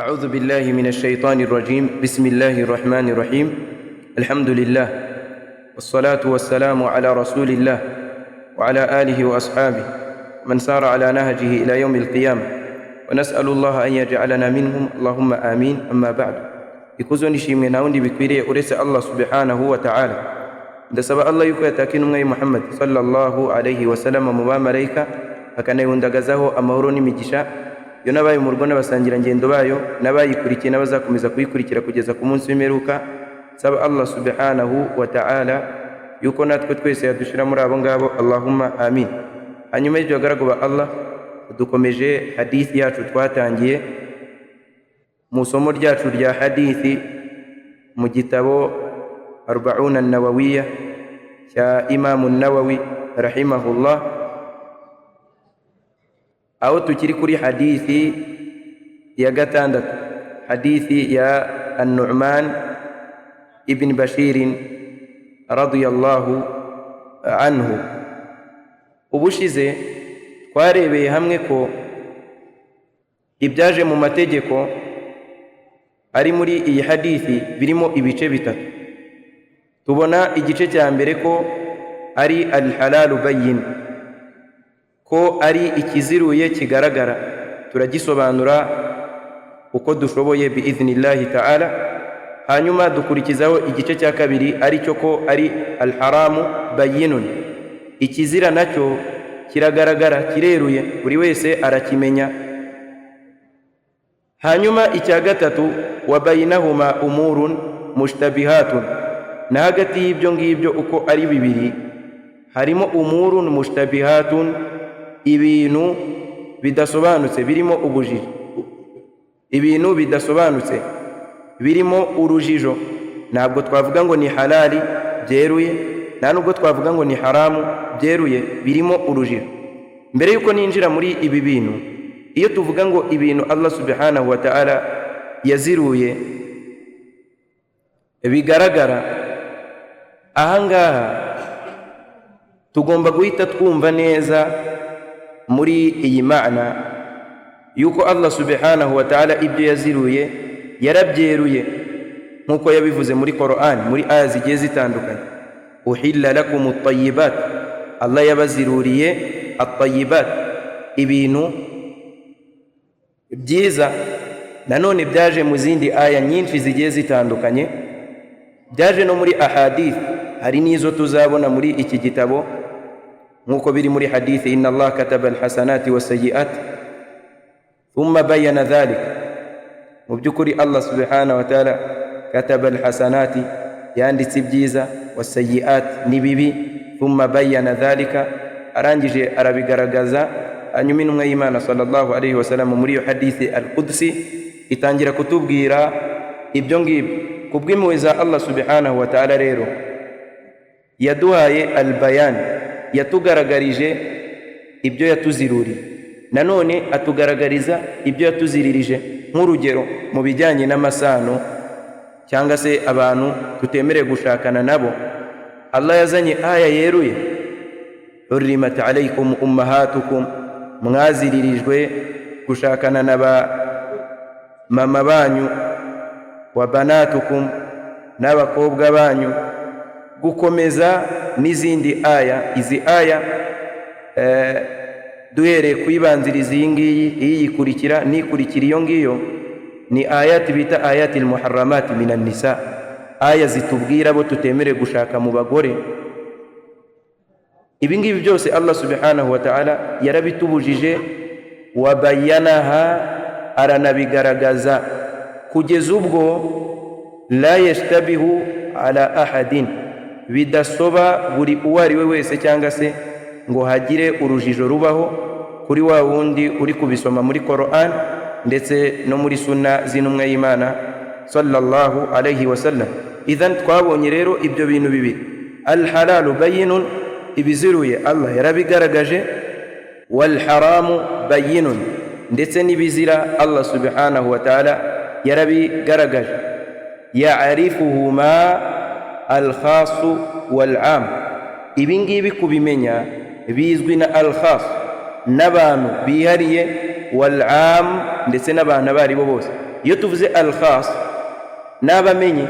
أعوذ بالله من الشيطان الرجيم. بسم الله الرحمن الرحيم. الحمد لله والصلاة والسلام على رسول الله وعلى آله وأصحابه من سار على نهجه إلى يوم القيامة، ونسأل الله أن يجعلنا منهم، اللهم آمين. أما بعد، ikuzo nishimwe nta wundi bikwiriye uretse Allah subhanahu wa ta'ala. Ndasaba Allah yuko yataka intumwa ye Muhammad sallallahu alayhi wasallam mu bamarayika, akanayihundagazaho amahoro n'imigisha, yo n'abayo mu rugo n'abasangirangendo bayo n'abayikurikiye n'abazakomeza kuyikurikira kugeza ku munsi w'imperuka. Nsaba Allah subhanahu wa ta'ala yuko natwe twese yadushyira muri abo ngabo, allahumma amin. Hanyuma y'ibyo, bagaragu ba Allah, dukomeje hadithi yacu twatangiye mu isomo ryacu rya hadithi mu gitabo Arbauna Nawawiya cya Imamu Nawawi rahimahullah, aho tukiri kuri hadithi ya gatandatu, hadithi ya An-Nu'man ibn Bashirin radiyallahu anhu. Ubushize twarebeye hamwe ko ibyaje mu mategeko ari muri iyi hadithi birimo ibice bitatu. Tubona igice cya mbere ko ari alhalalu bayin, ko ari ikiziruye kigaragara, turagisobanura uko dushoboye biidhnillahi ta'ala. Hanyuma dukurikizaho igice cya kabiri, ari cyo ko ari alharamu bayinun, ikizira nacyo kiragaragara, kireruye, buri wese arakimenya. Hanyuma icya gatatu, wa bayinahuma umurun mushtabihatun, na hagati y'ibyo ngibyo uko ari bibiri harimo umurun mushtabihatun, ibintu bidasobanutse birimo ubujiji, ibintu bidasobanutse birimo urujijo. Ntabwo twavuga ngo ni halali byeruye, nta nubwo twavuga ngo ni haramu byeruye, birimo urujijo. Mbere yuko ninjira muri ibi bintu, iyo tuvuga ngo ibintu Allah subhanahu wa ta'ala yaziruye bigaragara, ahangaha tugomba guhita twumva neza muri iyi mana yuko Allah subhanahu wa ta'ala ibyo yaziruye yarabyeruye, nk'uko yabivuze muri Qur'an muri aya zigiye zitandukanye: uhilla lakum at-tayyibat, Allah yabaziruriye at-tayyibat, ibintu byiza. Nanone byaje mu zindi aya nyinshi zigiye zitandukanye, byaje no muri ahadith, hari n'izo tuzabona muri iki gitabo, nk'uko biri muri hadithi: inna Allah kataba alhasanati wasayiat thumma bayana dhalik. Mu by'ukuri Allah subhanahu wa ta'ala kataba alhasanati, yanditse ibyiza, wasayiat, n'ibibi, thumma bayana dhalika, arangije arabigaragaza. Hanyuma intumwa y'Imana sallallahu alayhi wasallam muri iyo hadithi al-Qudsi itangira kutubwira ibyo ngibyo. Kubw'impuhwe za Allah subhanahu wa ta'ala rero yaduhaye albayan, yatugaragarije ibyo yatuziruriye, nanone atugaragariza ibyo yatuziririje. Nk'urugero, mu bijyanye n'amasano cyangwa se abantu tutemerewe gushakana nabo, Allah yazanye aya yeruye: hurrimat alaykum ummahatukum, mwaziririjwe gushakana na ba mama banyu, wa banatukum, n'abakobwa banyu, gukomeza n'izindi aya. Izi aya duhereye kuyibanziriza iyi ngiyi, iyikurikira n'ikurikira iyo ngiyo, ni ayati bita ayati almuharramati minan nisa, aya zitubwira abo tutemerewe gushaka mu bagore. Ibi ngibi byose Allah subhanahu wa ta'ala yarabitubujije, wabayanaha, aranabigaragaza kugeza ubwo la yashtabihu ala ahadin, bidasoba buri uwo ari we wese, cyangwa se ngo hagire urujijo rubaho kuri wa wundi uri kubisoma muri Qur'an ndetse no muri sunna z'intumwa y'Imana sallallahu alayhi wasallam. Idhan twabonye rero ibyo bintu bibiri: alhalalu bayinun, ibiziruye Allah yarabigaragaje, walharamu bayinun, ndetse n'ibizira Allah subhanahu wa ta'ala yarabigaragaje. Ya'rifuhuma alkhasu wal'am, ibi ngibi kubimenya bizwi na alkhas, n'abantu bihariye, wal'am, ndetse n'abantu abo ari bo bose. Iyo tuvuze al khas, n'abamenyi,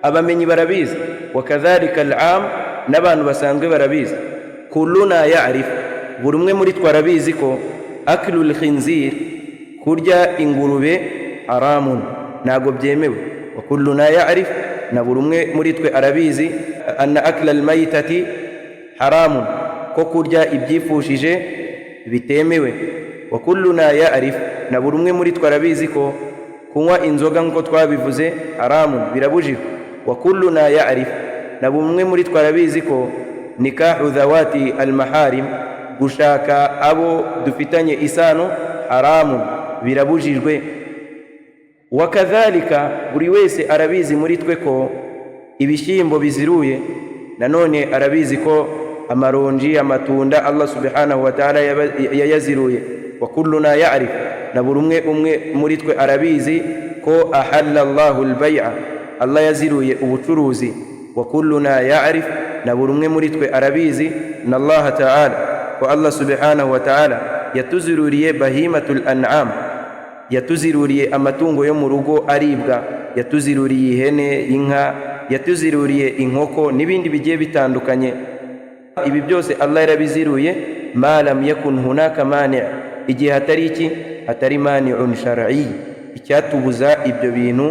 abamenyi barabizi. Wakadhalika al am, n'abantu basanzwe barabizi. Kulluna yarif, buri umwe muri twe arabizi ko aklu lkhinzir, kurya ingurube, haramun, ntabwo byemewe. Wa kulluna yarif, na buri umwe muri twe arabizi, anna akla almayitati haramun, ko kurya ibyifushije bitemewe. Wa kulluna yarif, na buri umwe muri twe arabizi ko kunywa inzoga, nk'uko twabivuze, haramun, birabujijwe. Wa kulluna yarif, na buri umwe muri twe arabizi ko nikahu dhawati almaharim, gushaka abo dufitanye isano, haramun, birabujijwe. Wakadhalika, buri wese arabizi muri twe ko ibishyimbo biziruye. Nanone arabizi ko amaronji, amatunda, Allah subhanahu wa ta'ala yayaziruye. Wa kulluna yarif, na buri umwe muri twe arabizi ko ahalla Allahu albay'a, Allah yaziruye ubucuruzi. Wa kulluna yarif, na buri umwe muri twe arabizi na Allah ta'ala, ko Allah subhanahu wa ta'ala yatuziruriye bahimatul an'am, yatuziruriye amatungo yo mu rugo aribwa, yatuziruriye ihene, inka, yatuziruriye inkoko n'ibindi bigiye bitandukanye. Ibi byose Allah yarabiziruye, ma lam yakun hunaka mani', igihe hatari iki? Hatari mani'un shar'i, icyatubuza ibyo bintu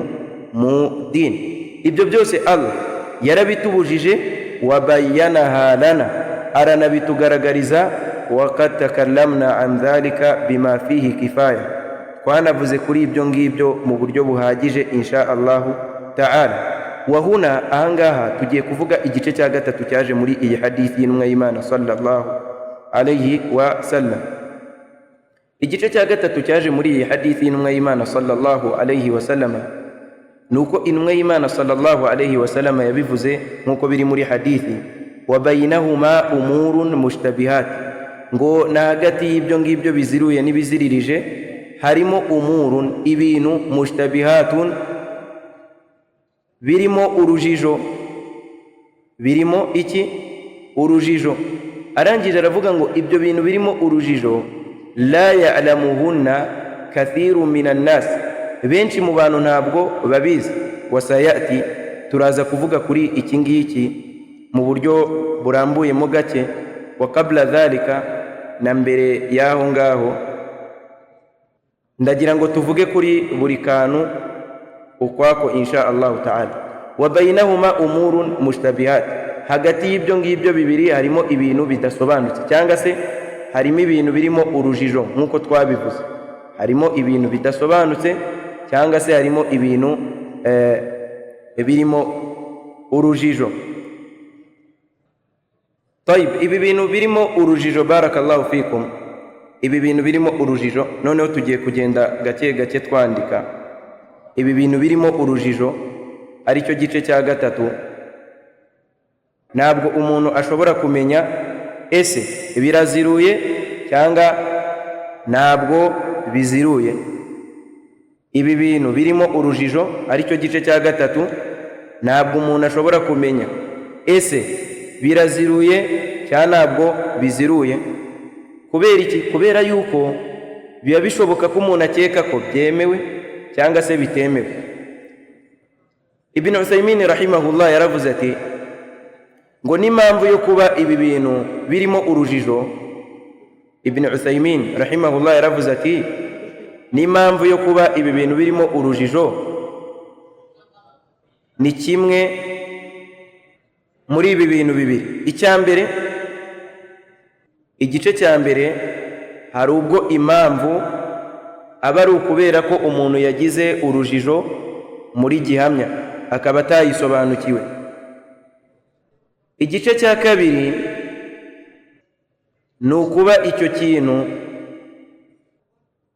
mu dini. Ibyo byose Allah yarabitubujije. Wabayanaha lana, aranabitugaragariza. Waqad takallamna an dhalika bima fihi kifaya, twanavuze kuri ibyo ngibyo mu buryo buhagije, insha Allahu ta'ala. Wahuna, ahangaha tugiye kuvuga igice cya gatatu cyaje muri iyi hadithi y'intumwa y'Imana sallallahu alayhi wa sallam. Igice cya gatatu cyaje muri iyi hadithi y'intumwa y'Imana sallallahu alayhi wa sallam ni uko intumwa y'Imana sallallahu alayhi wa sallam yabivuze nk'uko biri muri hadithi: wa bayinahuma umurun mushtabihat, ngo na hagati y'ibyo ngibyo biziruye n'ibiziririje harimo umurun, ibintu, mushtabihatun, birimo urujijo. Birimo iki? Urujijo. Arangije aravuga ngo ibyo bintu birimo urujijo, la ya'lamuhunna kathiru minan nas, benshi mu bantu ntabwo babizi. Wasayati, turaza kuvuga kuri iki ngiki mu buryo burambuyemo gake. Wa qabla dhalika, na mbere y'aho ngaho, ndagira ngo tuvuge kuri buri kantu ukwako, insha Allahu ta'ala. Wa bayinahuma umurun mushtabihat, hagati y'ibyo ngibyo bibiri harimo ibintu bidasobanutse, cyangwa se harimo ibintu birimo urujijo nk'uko twabivuze. Harimo ibintu bidasobanutse cyangwa se harimo ibintu birimo urujijo. Tayib, ibi bintu birimo urujijo, barakallahu fikum, ibi bintu birimo urujijo, noneho tugiye kugenda gake gake twandika ibi bintu birimo urujijo, aricyo gice cya gatatu. Ntabwo umuntu ashobora kumenya ese biraziruye cyangwa ntabwo biziruye. Ibi bintu birimo urujijo, aricyo gice cya gatatu, ntabwo umuntu ashobora kumenya ese biraziruye cyangwa ntabwo biziruye. Kubera iki? Kubera yuko biba bishoboka ko umuntu akeka ko byemewe cyangwa se bitemewe. Ibn Uthaymin rahimahullah yaravuze ati ngo n'impamvu yo kuba ibi bintu birimo urujijo, Ibn Uthaymin rahimahullah yaravuze ati n'impamvu yo kuba ibi bintu birimo urujijo ni kimwe muri ibi bintu bibiri. Icya mbere, igice cya mbere, hari ubwo impamvu aba ari ukubera ko umuntu yagize urujijo muri gihamya, akaba atayisobanukiwe. Igice cya kabiri ni ukuba icyo kintu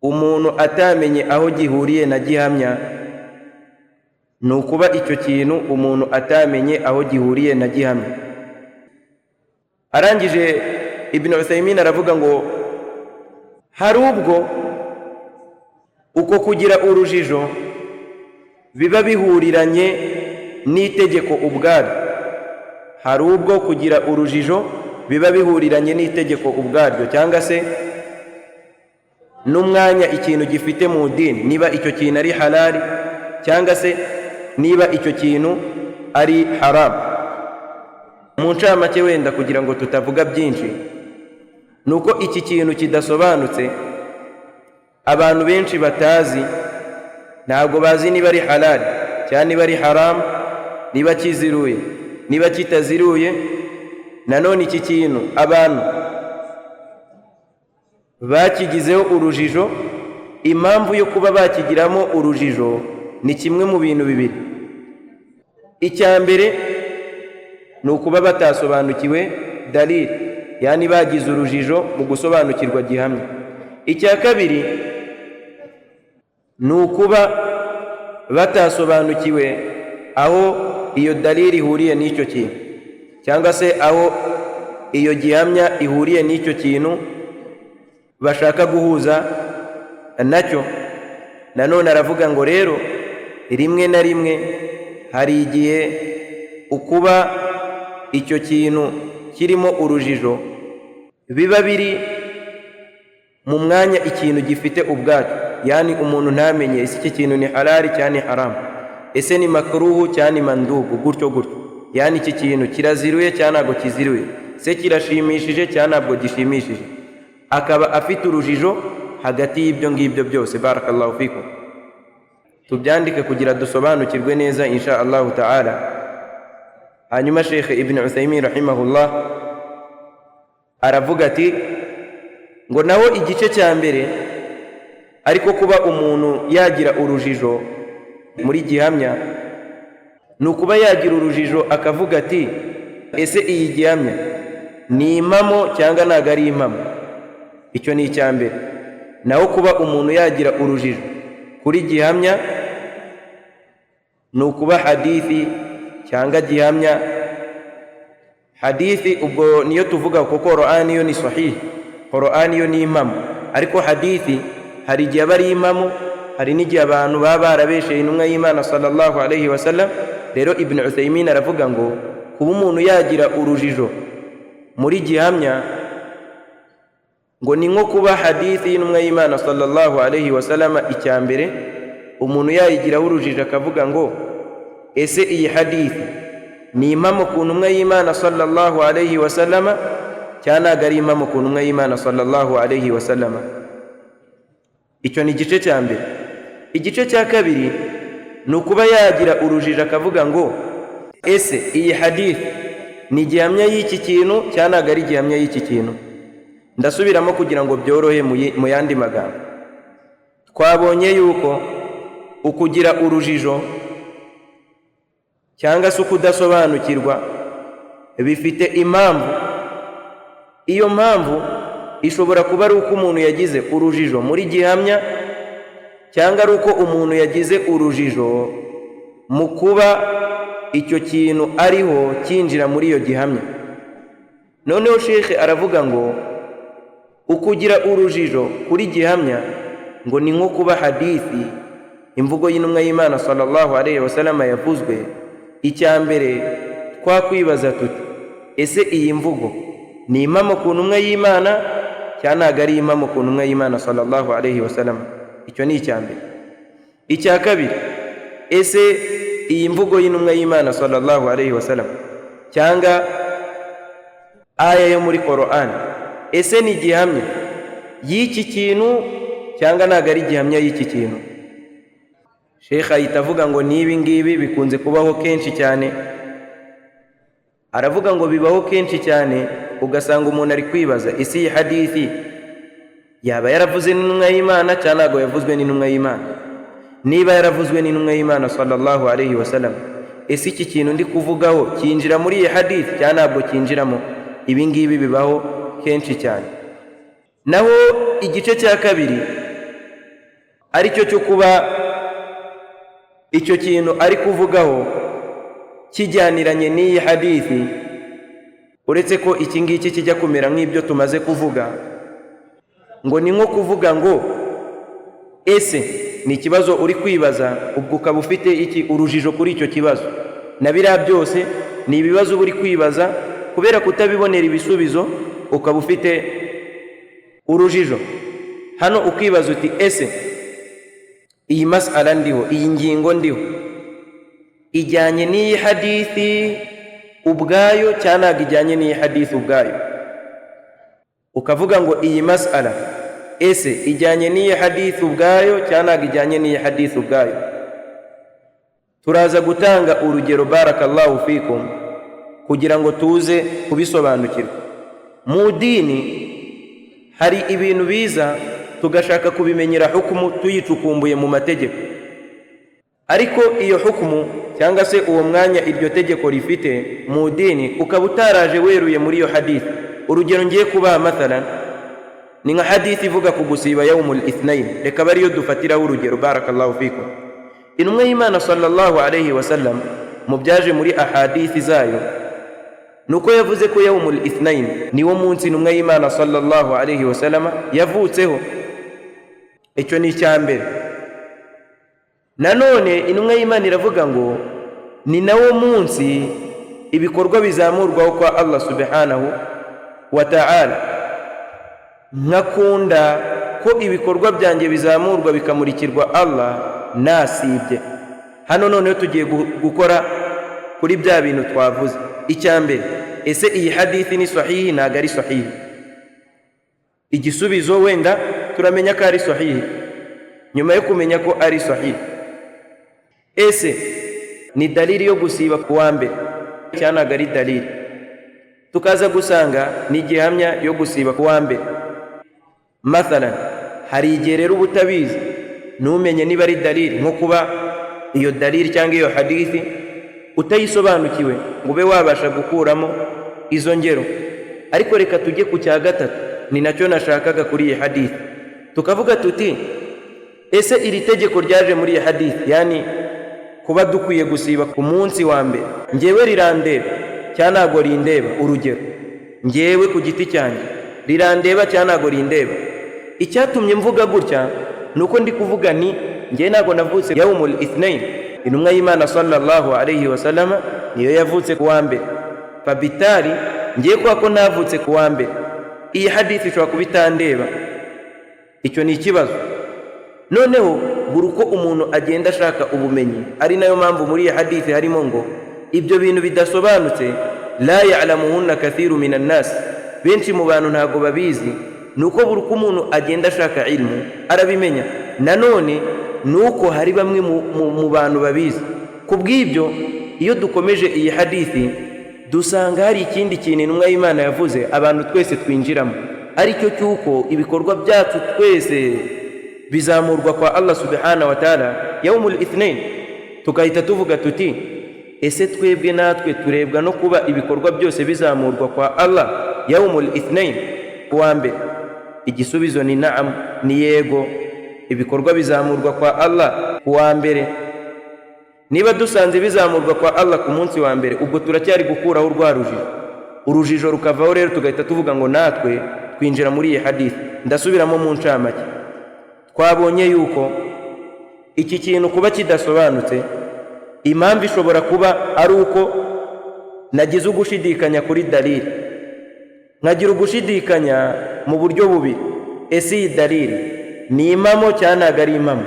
umuntu atamenye aho gihuriye na gihamya, ni ukuba icyo kintu umuntu atamenye aho gihuriye na gihamya. Arangije Ibn Uthaymin aravuga ngo hari ubwo uko kugira urujijo biba bihuriranye n'itegeko ubwaryo. Hari ubwo kugira urujijo biba bihuriranye n'itegeko ubwaryo, cyangwa se N'umwanya ikintu gifite mu dini, niba icyo kintu ari halali cyangwa se niba icyo kintu ari haramu. Mu ncamake, wenda kugira ngo tutavuga byinshi, ni uko iki kintu kidasobanutse, abantu benshi batazi, ntabwo bazi niba ari halali cyangwa niba ari haramu, niba kiziruye, niba kitaziruye. Nanone iki kintu abantu bakigizeho urujijo. Impamvu yo kuba bakigiramo urujijo ni kimwe mu bintu bibiri. Icya mbere ni ukuba batasobanukiwe dalili, yani bagize urujijo mu gusobanukirwa gihamya. Icya kabiri ni ukuba batasobanukiwe aho iyo dalili ihuriye n'icyo kintu, cyangwa se aho iyo gihamya ihuriye n'icyo kintu bashaka guhuza nacyo. Nanone aravuga ngo rero rimwe na rimwe hari igihe ukuba icyo kintu kirimo urujijo biba biri mu mwanya ikintu gifite ubwacyo, yani umuntu ntamenye ese iki kintu ni halali cyangwa ni haramu, ese ni makruhu cyangwa ni mandubu, gutyo gutyo, yani iki kintu kiraziruye cyangwa ntabwo kiziruye, se kirashimishije cyangwa ntabwo gishimishije, akaba afite urujijo hagati y'ibyo ngibyo byose. Barakallahu fikum. Tubyandike kugira dusobanukirwe neza, insha Allahu taala. Hanyuma Sheikh Ibn Uthaymin rahimahullah aravuga ati ngo naho igice cya mbere, ariko kuba umuntu yagira urujijo muri gihamya, ni ukuba yagira urujijo akavuga ati: "Ese iyi gihamya ni impamo cyangwa ntabwo ari impamo?" Icyo ni icya mbere. Naho kuba umuntu yagira urujijo kuri gihamya ni ukuba hadithi cyangwa gihamya, hadithi ubwo niyo tuvuga, kuko Korani yo ni sahihi, Korani yo ni impamo, ariko hadithi hari igihe aba ari impamo, hari n'igihe abantu baba barabesheye intumwa y'Imana sallallahu alayhi wasallam. Rero Ibn Uthaymin aravuga ngo kuba umuntu yagira urujijo muri gihamya ngo ni nko kuba hadithi y'intumwa y'Imana sallallahu alayhi wasallam, icya mbere umuntu yayigiraho urujijo akavuga ngo: "Ese iyi hadithi ni impamo ku ntumwa y'Imana sallallahu alayhi wasallama cyangwa ntabwo ari impamo ku ntumwa y'Imana sallallahu alayhi wasallama?" Icyo ni igice cya mbere. Igice cya kabiri ni ukuba yagira urujijo akavuga ngo: "Ese iyi hadithi ni gihamya y'iki kintu cyangwa ntabwo ari gihamya y'iki kintu?" Ndasubiramo kugira ngo byorohe. Mu yandi magambo, twabonye yuko ukugira urujijo cyangwa se ukudasobanukirwa bifite impamvu. Iyo mpamvu ishobora kuba ari uko umuntu yagize urujijo muri gihamya, cyangwa ari uko umuntu yagize urujijo mu kuba icyo kintu ariho cyinjira muri iyo gihamya. Noneho shekhe aravuga ngo ukugira urujijo kuri gihamya ngo ni nko kuba hadithi, imvugo y'intumwa y'Imana sallallahu alayhi wasallam yavuzwe, icya mbere twakwibaza tuti: "Ese iyi mvugo ni impamo ku ntumwa y'Imana cyangwa ntabwo ari impamo ku ntumwa y'Imana sallallahu alayhi wasallam?" Icyo ni icya mbere. Icya kabiri: ese iyi mvugo y'intumwa y'Imana sallallahu alayhi wasallam cyangwa aya yo muri Korani, ese ni gihamya y'iki kintu cyangwa ntabwo ari gihamya y'iki kintu? Shekh ahita avuga ngo n'ibi ngibi bikunze kubaho kenshi cyane. Aravuga ngo bibaho kenshi cyane, ugasanga umuntu ari kwibaza: ese iyi hadithi yaba yaravuze n'intumwa y'Imana cyangwa ntabwo yavuzwe n'intumwa y'Imana? Niba yaravuzwe n'intumwa y'Imana sallallahu alayhi wasallam, ese iki kintu ndi kuvugaho cyinjira muri iyi hadithi cyangwa ntabwo cyinjiramo? Ibi ngibi bibaho kenshi cyane. Naho igice cya kabiri, aricyo cyo kuba icyo kintu ari kuvugaho kijyaniranye n'iyi hadithi, uretse ko iki ngiki kijya kumera nk'ibyo tumaze kuvuga, ngo ni nko kuvuga ngo ese ni ikibazo uri kwibaza, ubwo ukaba ufite iki? Urujijo kuri icyo kibazo. Na biriya byose ni ibibazo uba uri kwibaza, kubera kutabibonera ibisubizo ukaba ufite urujijo. Hano ukibaza uti: "Ese iyi masala ndiho, iyi ngingo ndiho, ijyanye n'iyi hadithi ubwayo cyangwa ntabwo ijyanye n'iyi hadithi ubwayo?" Ukavuga ngo: "Iyi masala ese ijyanye n'iyi hadithi ubwayo cyangwa ntabwo ijyanye n'iyi hadithi ubwayo?" Turaza gutanga urugero, barakallahu fikum, kugira ngo tuze kubisobanukirwa. Mu dini hari ibintu biza tugashaka kubimenyera hukumu tuyicukumbuye mu mategeko, ariko iyo hukumu cyangwa se uwo mwanya iryo tegeko rifite mu dini ukaba utaraje weruye muri iyo hadithi. Urugero ngiye kubaha, mathalan, ni nka hadithi ivuga ku gusiba yaumul ithnain. Reka abe ariyo dufatiraho urugero, barakallahu fikum. Intumwa y'Imana sallallahu alayhi wasallam, mu byaje muri ahadithi zayo, nuko yavuze ko yaumul ithnain niwo munsi intumwa y'Imana sallallahu alayhi wasallama yavutseho. Icyo ni icya mbere. Nanone intumwa y'Imana iravuga ngo ni nawo munsi ibikorwa bizamurwaho kwa Allah subhanahu wa ta'ala. Nkakunda ko ibikorwa byanjye bizamurwa bikamurikirwa Allah nasibye. Hano noneho tugiye gukora kuri bya bintu twavuze. Icya mbere: ese iyi hadithi ni sahihi, ntabwo ari sahihi? Igisubizo wenda turamenya ko ari sahihi. Nyuma yo kumenya ko ari sahihi, ese ni dalili yo gusiba ku wa mbere cyangwa ntabwo ari dalili? Tukaza gusanga ni igihamya yo gusiba ku wa mbere. Mathalan, hari igihe rero uba utabizi, ntumenye niba ari dalili, nko kuba iyo dalili cyangwa iyo hadithi utayisobanukiwe ngo ube wabasha gukuramo izo ngero. Ariko reka tujye ku cya gatatu, ni nacyo nashakaga kuri iyi hadithi. Tukavuga tuti: "Ese iri tegeko ryaje muri iyi hadithi, yani kuba dukwiye gusiba ku munsi wa mbere, ngewe rirandeba cyangwa ntabwo rindeba?" Urugero, ngewe ku giti cyanjye rirandeba cyangwa ntabwo rindeba? Icyatumye mvuga gutya ni uko ndi kuvuga ni ngewe ntabwo navutse yawmul ithnain. Intumwa y'Imana sallallahu alayhi wasallama niyo yavutse ku wa mbere. Fabitari ngiye kuba ko navutse ku wa mbere, iyi hadithi ishobora kuba itandeba. Icyo ni ikibazo. Noneho buri uko umuntu agenda ashaka ubumenyi, ari nayo mpamvu muri iyi hadithi harimo ngo ibyo bintu bidasobanutse, la ya'lamuhunna kathiru minan nas, benshi mu bantu ntabwo babizi. Ni uko buri uko umuntu agenda ashaka ilmu arabimenya. Nanone ni uko hari bamwe mu bantu babizi. Ku bw'ibyo, iyo dukomeje iyi hadithi, dusanga hari ikindi kintu intumwa y'Imana yavuze abantu twese twinjiramo, aricyo cy'uko ibikorwa byacu twese bizamurwa kwa Allah subhanahu wa ta'ala yaumul ithnain. Tugahita tuvuga tuti: "Ese twebwe natwe turebwa no kuba ibikorwa byose bizamurwa kwa Allah yaumul ithnain, kuwa mbere?" Igisubizo ni naam, ni yego, ibikorwa bizamurwa kwa Allah kuwa mbere. Niba dusanze bizamurwa kwa Allah ku munsi wa mbere, ubwo turacyari gukuraho rwa rujijo, urujijo rukavaho. Rero tugahita tuvuga ngo natwe twinjira muri iyi hadithi. Ndasubiramo mu ncamake: twabonye yuko iki kintu kuba kidasobanutse, impamvu ishobora kuba ari uko nagize ugushidikanya kuri dalili, nkagira ugushidikanya mu buryo bubiri: ese iyi dalili ni impamo cyangwa ntabwo ari impamo?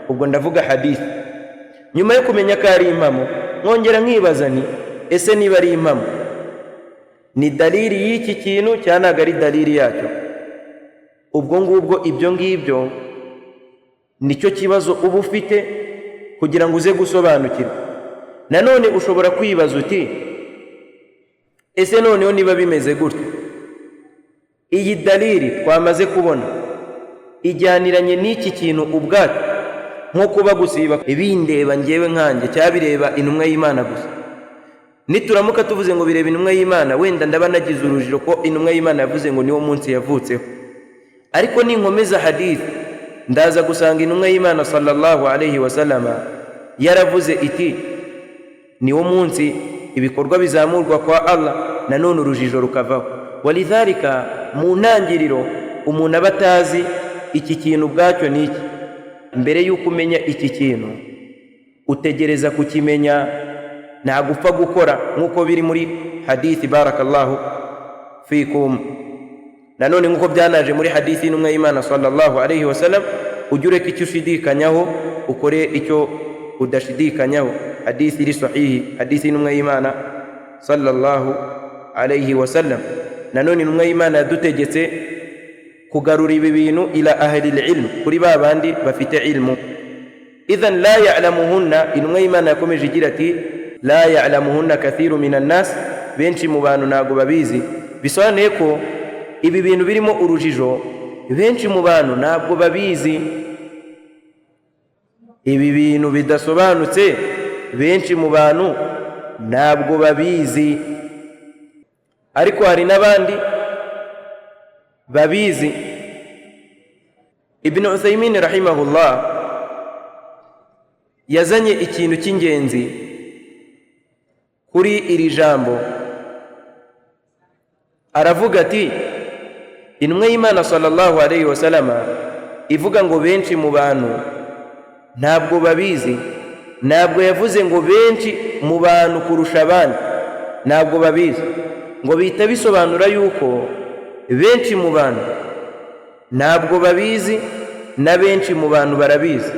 Ubwo ndavuga hadithi. Nyuma yo kumenya ko ari impamo, nkongera nkibaza nti: "Ese niba ari impamo, ni dalili y'iki kintu cyangwa ntabwo ari dalili yacyo?" Ubwo ngubwo ibyo ngibyo nicyo kibazo uba ufite kugira ngo uze gusobanukirwa. Nanone ushobora kwibaza uti: "Ese noneho niba bimeze gutyo, iyi dalili twamaze kubona ijyaniranye n'iki kintu ubwacyo, nko kuba gusiba bindeba ngewe nkanjye cyangwa bireba intumwa y'Imana gusa?" Nituramuka tuvuze ngo bireba intumwa y'Imana, wenda ndaba nagize urujijo ko intumwa y'Imana yavuze ngo niwo munsi yavutseho. Ariko ninkomeza hadithi, ndaza gusanga intumwa y'Imana sallallahu alayhi wasallama yaravuze iti: "Niwo munsi ibikorwa bizamurwa kwa Allah." Nanone urujijo rukavaho. Walidhalika, mu ntangiriro umuntu aba atazi iki kintu ubwacyo ni iki. Mbere y'uko umenya iki kintu, utegereza kukimenya, ntabwo upfa gukora nk'uko biri muri hadithi. Barakallahu fikum. Nanone nk'uko byanaje muri hadithi y'intumwa y'Imana sallallahu alayhi wasallam, ujye ureka icyo ushidikanyaho, ukore icyo udashidikanyaho. Hadithi iri sahihi, hadithi y'intumwa y'Imana sallallahu alayhi wasallam. Nanone intumwa y'Imana yadutegetse kugarura ibi bintu ila ahli ilm, kuri ba bandi bafite ilmu. Idhan la ya'lamuhunna, intumwa y'Imana yakomeje igira ati la ya'lamuhunna kathiru minan nas, benshi mu bantu ntabwo babizi. Bisobanuye ko ibi bintu birimo urujijo, benshi mu bantu ntabwo babizi. Ibi bintu bidasobanutse, benshi mu bantu ntabwo babizi, ariko hari n'abandi babizi. Ibn Uthaymin rahimahullah yazanye ikintu cy'ingenzi kuri iri jambo, aravuga ati intumwa y'Imana sallallahu alayhi wasallama ivuga ngo benshi mu bantu ntabwo babizi, ntabwo yavuze ngo benshi mu bantu kurusha abandi ntabwo babizi, ngo bihita bisobanura yuko benshi mu bantu ntabwo babizi na benshi mu bantu barabizi.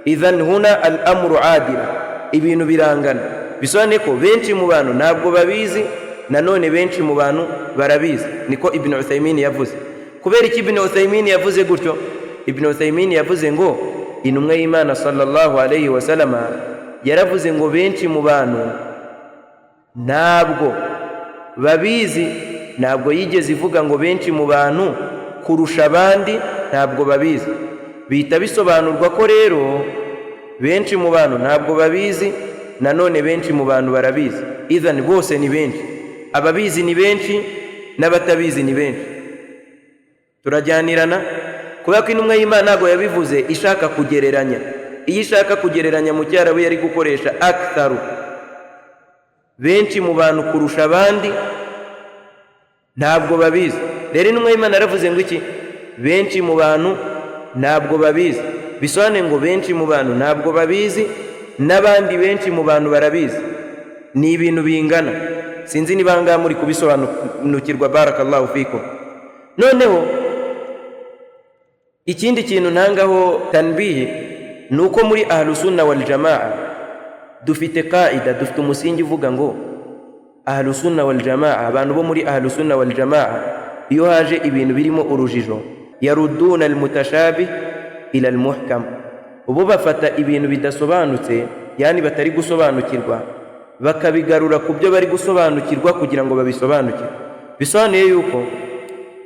Idhan huna al amru adila, ibintu birangana. Bisobanuye ko benshi mu bantu ntabwo babizi, nanone benshi mu bantu barabizi. Niko Ibn Uthaymin yavuze. Kubera iki Ibn Uthaymin yavuze gutyo? Ibn Uthaymin yavuze ngo intumwa y'Imana sallallahu alayhi wasallama yaravuze ngo benshi mu bantu ntabwo babizi, ntabwo yigeze ivuga ngo benshi mu bantu kurusha abandi ntabwo babizi. Bihita bisobanurwa ko rero benshi mu bantu ntabwo babizi, nanone benshi mu bantu barabizi. Idhan bose ni benshi, ababizi ni benshi n'abatabizi ni benshi. Turajyanirana? Kubera ko intumwa y'Imana ntabwo yabivuze ishaka kugereranya. Iyo ishaka kugereranya, mu cyarabu yari gukoresha aktharu, benshi mu bantu kurusha abandi ntabwo babizi. Rero intumwa y'Imana yaravuze ngo iki? Benshi mu bantu ntabwo babizi. Bisobanuye ngo benshi mu bantu ntabwo babizi n'abandi benshi mu bantu barabizi, ni ibintu bingana. Sinzi niba ngaha muri kubisobanukirwa, barakallahu fikum. Noneho ikindi kintu ntangaho tanbihi ni uko muri ahlusunna wal jamaa dufite qaida, dufite umusingi uvuga ngo ahlusunna wal jamaa, abantu bo muri ahlusunna wal jamaa, iyo haje ibintu birimo urujijo, yaruduna almutashabih ila almuhkam, bo bafata ibintu bidasobanutse, yani batari gusobanukirwa, bakabigarura ku byo bari gusobanukirwa kugira ngo babisobanukirwe. Bisobanuye yuko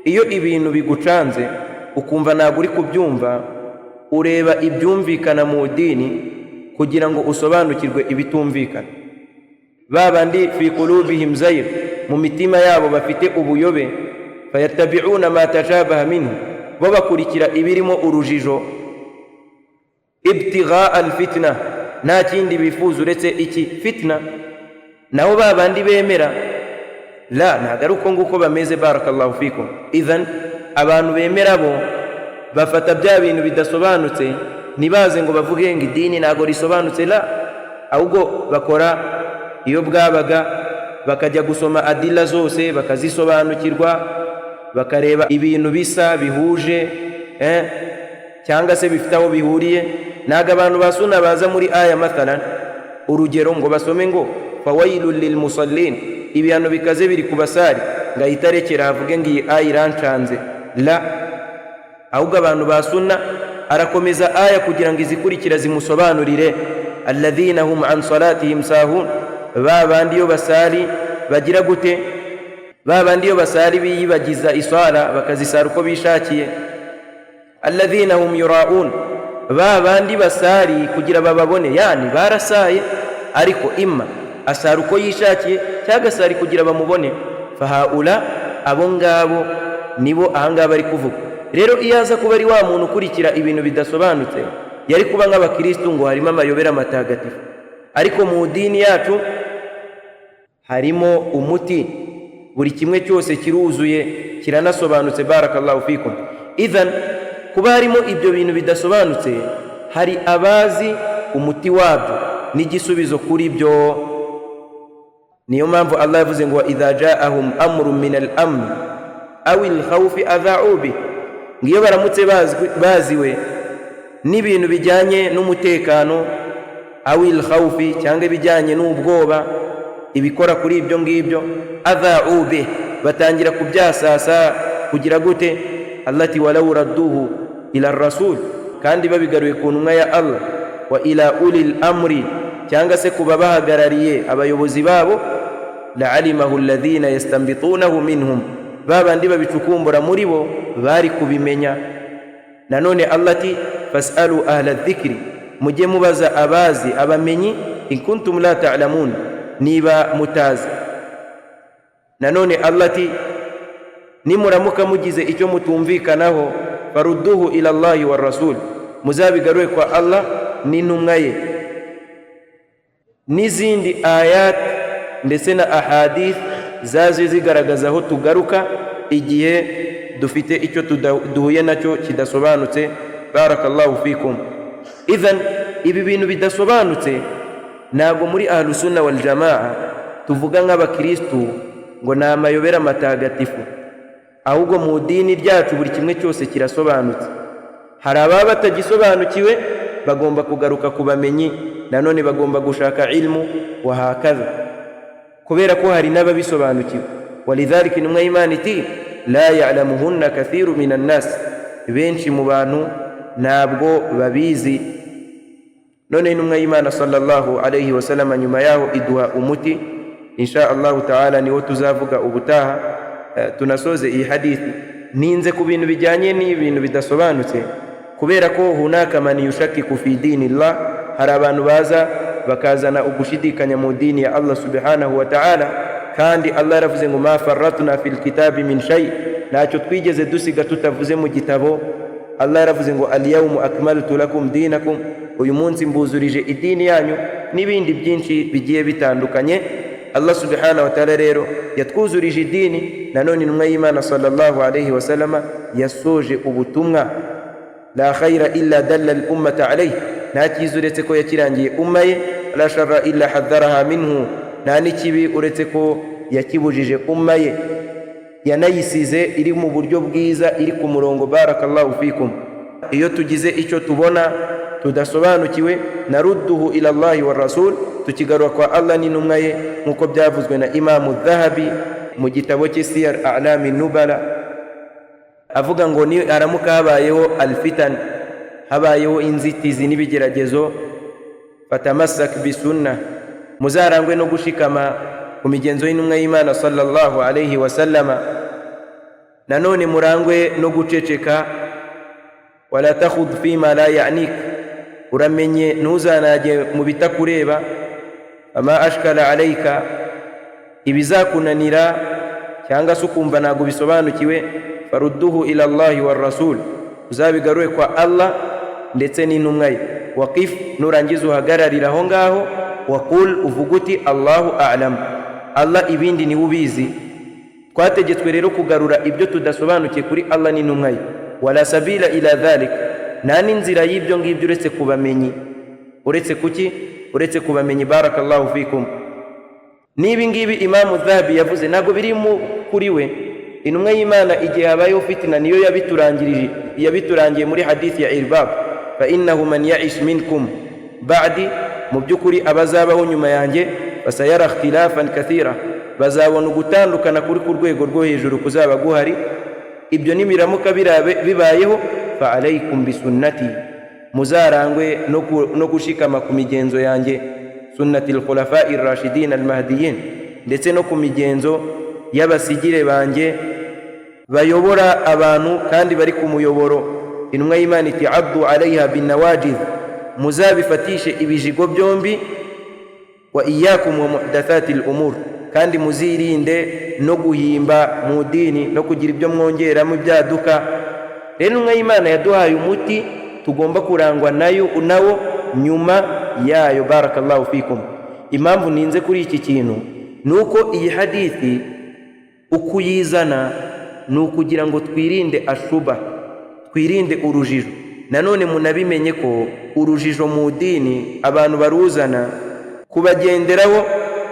iyo ibintu bigucanze, ukumva ntabwo uri kubyumva, ureba ibyumvikana mu dini kugira ngo usobanukirwe ibitumvikana. Ba bandi fi qulubihim zayg, mu mitima yabo bafite ubuyobe, fayattabi'una ma tashabaha minhu, bo bakurikira ibirimo urujijo, ibtighaa alfitna, nta kindi bifuza uretse iki? Fitna. Naho ba bandi bemera, la, ntabwo ari uko nguko bameze, barakallahu fikum. Idhan abantu bemera bo bafata bya bintu bidasobanutse, ntibaze ngo bavuge ngo idini ntabwo risobanutse, la, ahubwo bakora iyo bwabaga bakajya gusoma adila zose bakazisobanukirwa, bakareba ibintu bisa bihuje cyangwa se bifite aho bihuriye. Ntabwo abantu ba suna baza muri aya mathalan, urugero, ngo basome ngo fawailun lilmusallin, ibihano bikaze biri ku basari, ngo ahite arekera avuge ngo iyi aya irancanze, la. Ahubwo abantu ba suna arakomeza aya kugira ngo izikurikira zimusobanurire: alladhina hum an salatihim sahun, ba bandi iyo basari bagira gute? Ba bandi iyo basari biyibagiza iswara, bakazisara uko bishakiye. Alladhina hum yuraun, ba bandi basari kugira bababone, yani barasaye, ariko imma asara uko yishakiye cyangwa agasari kugira bamubone. Fahaula, abo ngabo nibo ahangaha bari kuvuga. Rero iyo aza kuba ari wa muntu ukurikira ibintu bidasobanutse, yari kuba nk'abakirisitu ngo harimo amayobera matagatifu. Ariko mu dini yacu harimo umuti, buri kimwe cyose kiruzuye, kiranasobanutse, barakallahu fikum. Idhan kuba harimo ibyo bintu bidasobanutse, hari abazi umuti wabyo n'igisubizo kuri byo. Niyo mpamvu Allah yavuze ngo idha jaahum amrun min al amn. Aw il-khawfi adha'u bih. Ngiyo baramutse baziwe n'ibintu bijyanye n'umutekano, aw il-khawfi, cyangwa ibijyanye n'ubwoba, ibikora kuri ibyo ngibyo, adha'u bih, batangira kubyasasa kugira gute. Allah ati: "Walau radduhu ila rasul", kandi babigaruye ku ntumwa ya Allah, wa ila ulil amri, cyangwa se kuba bahagarariye abayobozi babo, la'alimahu alladhina yastambitunahu minhum, babandi babicukumbura muri bo bari kubimenya. Nanone Allah ati: "Fas'alu ahla dhikri", mujye mubaza abazi, abamenyi, in kuntum la ta'lamun, niba mutazi. Nanone Allah ati: "Nimuramuka mugize icyo mutumvikanaho, farudduhu ila Allahi wa rasul", muzabigarure kwa Allah n'intumwa ye. N'izindi ayat ndetse na ahadith zaje zigaragaza aho tugaruka igihe dufite icyo duhuye nacyo kidasobanutse. Barakallahu fikum. Idhan ibi bintu bidasobanutse, ntabwo muri Ahlusunna wal Jamaa tuvuga nk'abakristu ngo ni amayobera matagatifu, ahubwo mu dini ryacu buri kimwe cyose kirasobanutse. Hari ababa batagisobanukiwe, bagomba kugaruka ku bamenyi, nanone bagomba gushaka ilmu, wahakaza, kubera ko hari n'ababisobanukiwe. Walidhalika intumwa y'Imana iti: "La ya'lamuhunna kathiru minan nas", benshi mu bantu ntabwo babizi. None intumwa y'Imana sallallahu alayhi wasallam nyuma yaho iduha umuti, insha Allahu taala niwo tuzavuga ubutaha. Tunasoze iyi hadithi. Ninze ku bintu bijyanye n'ibintu bidasobanutse kubera ko hunaka man yushakiku fi dinillah, hari abantu baza bakazana ugushidikanya mu dini ya Allah subhanahu wa ta'ala, kandi Allah yaravuze ngo: "Ma farratna fil kitabi min shay", ntacyo twigeze dusiga tutavuze mu gitabo. Allah yaravuze ngo: "Alyawma akmaltu lakum dinakum", uyu munsi mbuzurije idini yanyu, n'ibindi byinshi bigiye bitandukanye. Allah subhanahu wa ta'ala rero yatwuzurije idini. Nanone intumwa y'Imana sallallahu alayhi wasallama yasoje ubutumwa: "La khayra illa dalla al ummata alayhi", nta cyiza uretse ko yakirangiye umma ye, la sharra illa hadharaha minhu, nta n'ikibi uretse ko yakibujije umma ye, yanayisize iri mu buryo bwiza, iri ku murongo. Barakallahu fikum. Iyo tugize icyo tubona tudasobanukiwe, narudduhu ila Allahi wa rasul, tukigarura kwa Allah n'intumwa ye, nk'uko byavuzwe na Imamu Dhahabi mu gitabo cye Siyar A'lami Nubala, avuga ngo ni haramuka habayeho alfitan, habayeho inzitizi n'ibigeragezo, fatamassak bisunna, muzarangwe no gushikama ku migenzo y'intumwa y'Imana sallallahu alayhi wasallama, nanone murangwe no guceceka, wala takhud fima la ya'nik, uramenye ntuzanage mu bitakureba, ama ashkala alayka, ibizakunanira cyangwa se ukumva ntabwo bisobanukiwe, farudduhu ila Allahi wa rasul, uzabigarure kwa Allah ndetse n'intumwa ye, waqif, nurangiza uhagararira aho ngaho, waqul, uvuga uti: "Allahu a'lam", Allah ibindi niwe ubizi. Twategetswe rero kugarura ibyo tudasobanukiye kuri Allah n'intumwa ye. Wala sabila ila dhalik, nta n'inzira y'ibyo ngibyo uretse kubamenyi, uretse kuki? Uretse kubamenyi. Barakallahu fikum. N'ibi ngibi Imamu Dhahabi yavuze ntabwo biri kuri we. Intumwa y'Imana igihe habayeho fitina niyo yabiturangirije, yabiturangiye muri hadithi ya Irbab: "Fa innahu man ya'ish minkum ba'di", mu by'ukuri abazabaho nyuma yanjye, fasayara ikhtilafan kathira, bazabona ugutandukana kuri ku rwego rwo hejuru kuzaba guhari. Ibyo nibiramuka bibayeho, fa alaykum bisunnati, muzarangwe no gushikama ku migenzo yanjye, sunnati al-khulafai rashidin al-mahdiyin, ndetse no ku migenzo y'abasigire banjye bayobora abantu kandi bari ku muyoboro. Intumwa y'Imana iti: "Addu alayha binawajidh", muzabifatishe ibijigo byombi, wa iyakum wa muhdathati al-umur, kandi muzirinde no guhimba mu dini no kugira ibyo mwongeramo ibyaduka. Rero intumwa y'Imana yaduhaye umuti tugomba kurangwa nayo nawo nyuma yayo. Barakallahu fikum. Impamvu ninze kuri iki kintu ni uko iyi hadithi ukuyizana ni ukugira ngo twirinde ashuba, twirinde urujijo. Nanone munabimenye ko urujijo mu dini abantu baruzana kubagenderaho,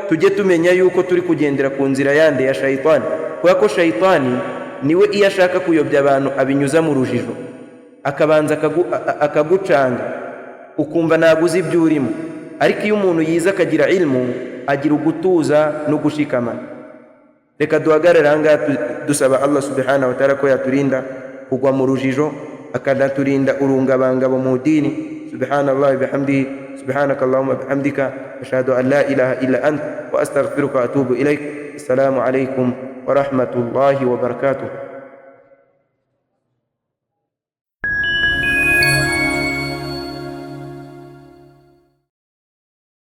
tujye tumenya yuko turi kugendera ku nzira yande? Ya shayitani, kubera ko shayitani Niwe iyo ashaka kuyobya abantu abinyuza mu rujijo, akabanza akagucanga, ukumva ntabwo uzi ibyo urimo. Ariko iyo umuntu yize akagira ilmu, agira ugutuza no gushikama. Reka duhagarare aha ngaha, dusaba Allah subhanahu wa ta'ala ko yaturinda kugwa mu rujijo, akanaturinda urungabangabo mu dini. Subhanallah bihamdihi, subhanaka allahumma bihamdika, ashhadu an la ilaha illa ant wa astaghfiruka wa atubu ilaik. Assalamu alaikum wa rahmatullahi wa barakatuh.